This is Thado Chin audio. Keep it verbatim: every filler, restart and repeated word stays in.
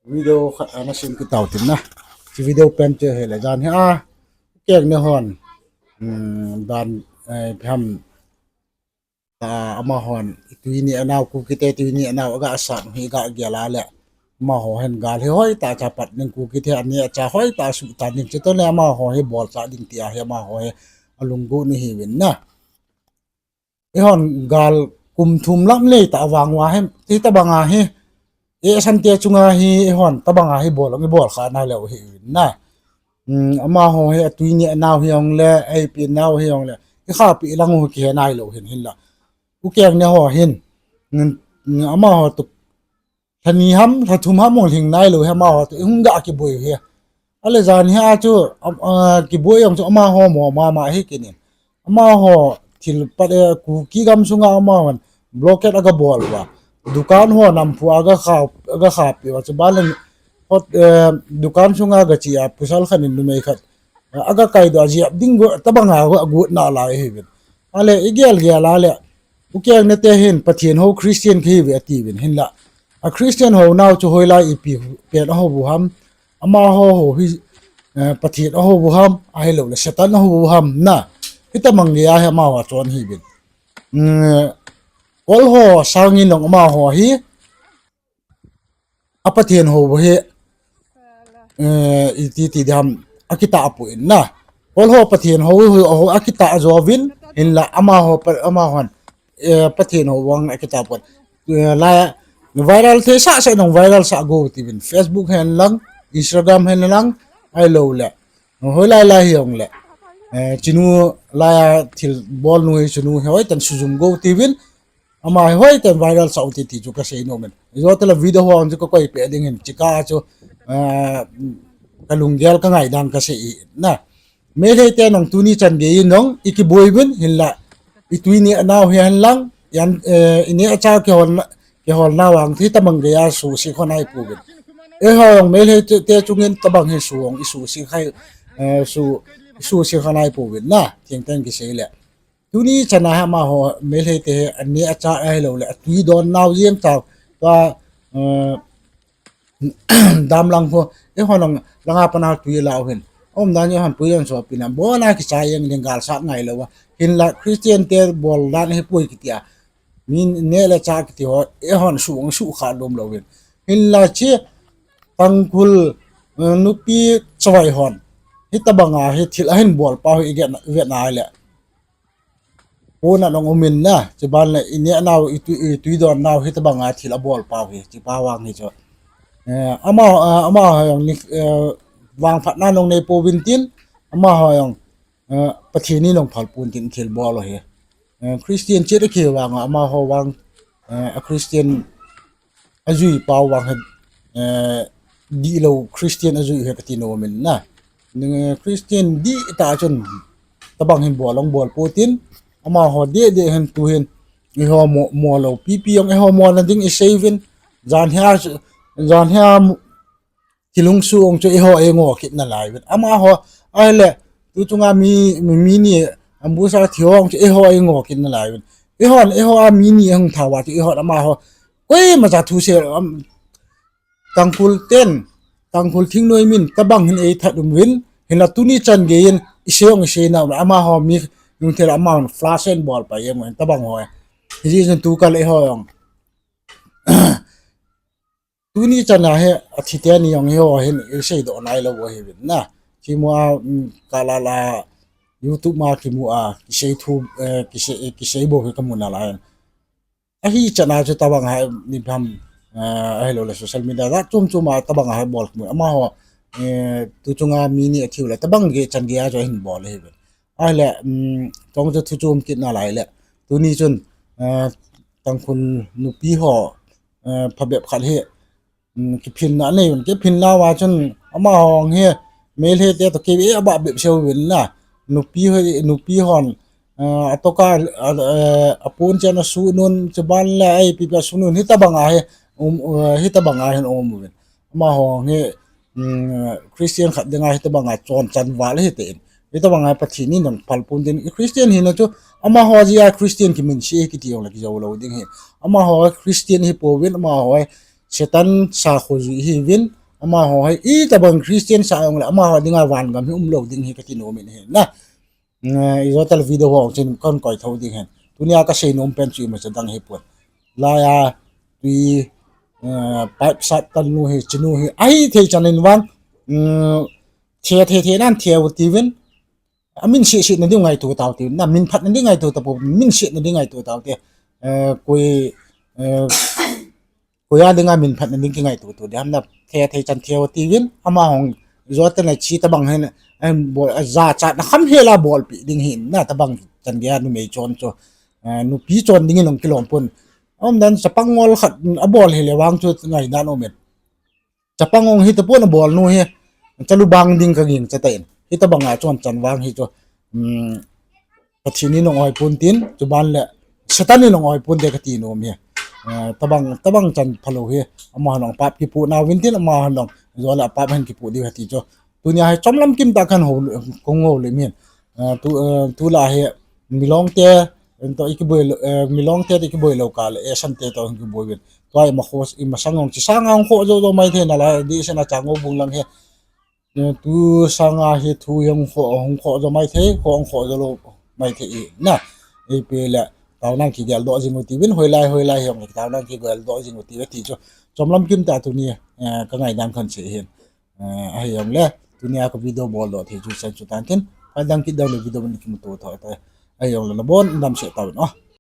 Video khat ana sem kit tau tin na. Hiche video pen chu hile jan hi a, keng ne hon, dan, eh, pham ta, amahon tui neh nau, Kukite tui neh nau aga sat hi ga gel a le, amaho hin gal hi hoitah a chapat ding, Kukite aneh acha hoitah a suhtan ding, chutoh le amaho hi bolchah ding tia hi amaho hi alunggot u hiuvin na. Eihon gal kum thum lam neitah vang uva hi, hitobanga hi, eh, Sante chunga hi eihon tobanga hi bol, ibol kha nailou hiuvin na. Amaho hi atui neh nau hijongle, eipen nau hijongle, ikhahpeh lang u kihe nailou hin, hinla ukeng ne ho hin, amaho toh lha ni ham, lha thum ham hung lhing nailou hi amaho toh ihung ga kiboi u hi. Ale jan hi a chu, kiboi jong chu amaho mo mama hi kit in. Amaho thil pat, eh, Kuki gamsunga amahon blockade aga bol uva, dukan ho namphu aga kha, aga khahpeh uva, chuban le hot, eh, dukan sunga gache a pasal khat in numei khat aga kaidoh a jep ding tobanga agot nalai hiuvin. Ale igel gel a le, ukeng nete hin Pathen hou Christian kahiuve atiuvin, hinla a Christian hou nau chu hoilai ipi pen ahou u ham, amaho hou hi, eh, Pathen ahou u ham, ahiloule Satan ahou u ham na. Hitobang gei a hi amaho achon hiuvin. Kol ho sangin jong amaho hi a Pathen hou u hi, eh, iti ti diham, akitah poi na. Kol ho Pathen hou, hou, hou akitah jouvin, hinla amaho pa, amahon, eh, Pathen hou vang akitah pon. Eh, la viral thei sah sah nong viral sah go tiuvin. Facebook hen lang, Instagram hen lang, ahiloule hoilai lai hijongle, eh, chinu laiya thilbol nu hi, chunu hi hoitah in sujum go tiuvin. Ama hi hoitah in viral sah u ti ti chu kasei nom in. Ijou tile video ho chu kakoipeh ding hin, chika chu, eh, kalunggel kangaidan kasei na. Meitei te nong tuni chan gei in nong ikiboi uvin, hinla itui neh nau hi hen lang, eh, ineh acha kihol nau vang hitobang gei a suhse kha naipouvin. Eiho jong Meitei te, te chungin tobang hi su jong isuhse kha, eh, su, isuhse kha naipouvin na, thengtah in kisei le. Tuni chana hi amaho Meitei te hi aneh acha ahiloule atui don nau jeng chau, tua, eh, damlang ho, eihon jong langa pat a tui lau hin, aumdan eihon pui jong sopina, abona kicha jeng ding gal sat ngailou a. Hinla Christian te bol dan ahipoi kitia, mi neh le chah kiti ho eihon su, suhkha lom louvin. Hinla hiche Tangkhul, eh, nupi chavai hon hitobanga hi thil ahin bol pau hi ivet, ivet na le, pona nong umin na, chuban le ineh nau, itui, itui don nau hitobanga thil abol pau hi, chupa vang hi chu, eh, ama, eh, amaho jong ni, eh, vangphatna nong neipouvin tin, amaho jong, eh, Pathen in nong phal pon tin thil bol u hi. Eh, Christian chet akivang a, amaho vang, eh, a Christian ajui pau vang hi, eh, dihlou Christian ajui hi kati nom in na. Ning, eh, Christian dihtah chun tobang hin bol jong bol pon tin, amaho deh deh hin tu hin, eiho mo, mo lou pipi jong eiho mona ding isei uvin, jan hia, jan hia kilungsu jong chu eiho eingo kit nalai uvin. Amaho, ahile, tu chunga mi, mi, mi ni ambusa thi ho jong chu eiho eingo kit nalai uvin. Eihon, eiho a mi ni ahung tha uva chu eihon amaho koimacha thusei, am, Tangkhul ten, Tangkhul thingnoi min tobang hin eithat um uvin, hinla tuni chan gei in isei jong isei nau, amaho mi lungthim a amahon flash in bol pai jeng uvin tobang ho. Hijeh chun tukal eiho jong tuni chana hi athi teni jong hiho hin iseidoh nailou u ahiuvin na. Kimu a, um, kalala YouTube ma kimu a kisei thu, eh, kisei, kisei bou hi kamu nalai in. Ahichan a chu tobang a hi, ni pham, eh, ahiloule social media jat chom chom a tobang a hi bol kamu. Amaho, eh, tu chunga mi ni athiu le tobang gei chan gei a chu ahin bol ahiuvin. Ahile, um, chong chu thu chom kit nalai le, tuni chun, eh, Tangkhul nupi ho, eh, phabep khat hi, um, kiphinna anei uvin, kiphinna uva chun amaho hi Meitei te toh kei abah bep seuvin na, nupi ho, nupi hon, eh, atoka, eh, apon chen asuh nun, chuban le a ipi ipi asuh nun, hitobanga hi, um, eh, hitobanga hin um uvin. Amaho hi, um, Christian khat dinga hitobanga chonchan val hite in. Hitabang a Pathen in nang phal pon tin, i Christian hina chu, amaho jeh a Christian kiminse kiti jong le kijou lou ding ahi. Amaho Christian hi pouvin, amaho Satan sakho jui hiuvin, amaho hi itobang Christian sa jong le, amaho dinga vangam hi umlou ding ahi kati nom in ahi na. Eh, ijo tah le video ho chun kon koi thou ding ahin. Tunia kasei nom pen chu imacha dang hipon. Laiya tui, eh, pipe sat tan nu hi, chinu hi, ahithei chan in vang, um, the, the, the nan the u tiuvin, amin seh seh na ding ngaito tau tiuvin, na min phat na ding ngaito tapou, min seh na ding ngaito tau ti, eh, koi, eh, koi a dinga min phat na ding kingaito tu ding ham na, the, thei chan the u tiuvin, ama hung jot na chi tabang hin, em, bol, jachat na kham hel a bolpeh ding ahin na, tabang chan gei a numei chon chu, eh, nupi chon ding in hung kilom pon. Aum dan chapang ngol khat abol hile vang chu ngaidan um in. Chapang ong hitapon abol nu hi, chalubang ding kaging chatai in. Hitabang a chon chan vang hi chu, um, Pathen in ong oi pon tin, chuban le Satan in ong oi pon te kati nom hi. Eh, tabang, tabang chan phalou hi, amaho nang pap kipoh nauvin tin, amaho nang jole apap hin kipoh diu ahi ti chu. Tunia hi chomlam kim tah a kan hou, kong houlim in. Eh, tu, eh, tulai hi, milong te, ento i kiboi lou, eh, milong te i kiboi lou kah le, eh, Sante toh i kiboi uvin. Tua imakho, imasang ong chi sanga ong kho jou jou maithei nalai, di sena chang o bung lang hi. Eh, tu sanga hi thu hi ong kho, ong kho jou maithei, kho ong kho jou lou maithei i na. Ipi le, taona kigel doh jing u tiuvin, hoilai, hoilai hi ong le, taona kigel doh jing u tiuvin ti chu. Chomlam kim tah a tuni, eh, kangaidan kahin sei ahin. Eh, ahi jongle, tunia ka video bol doh thei chu chan chu tan tin. Phat dang kit dang le video mun kimuto tho ta. Ahi jongle nabon damsel tauvin o.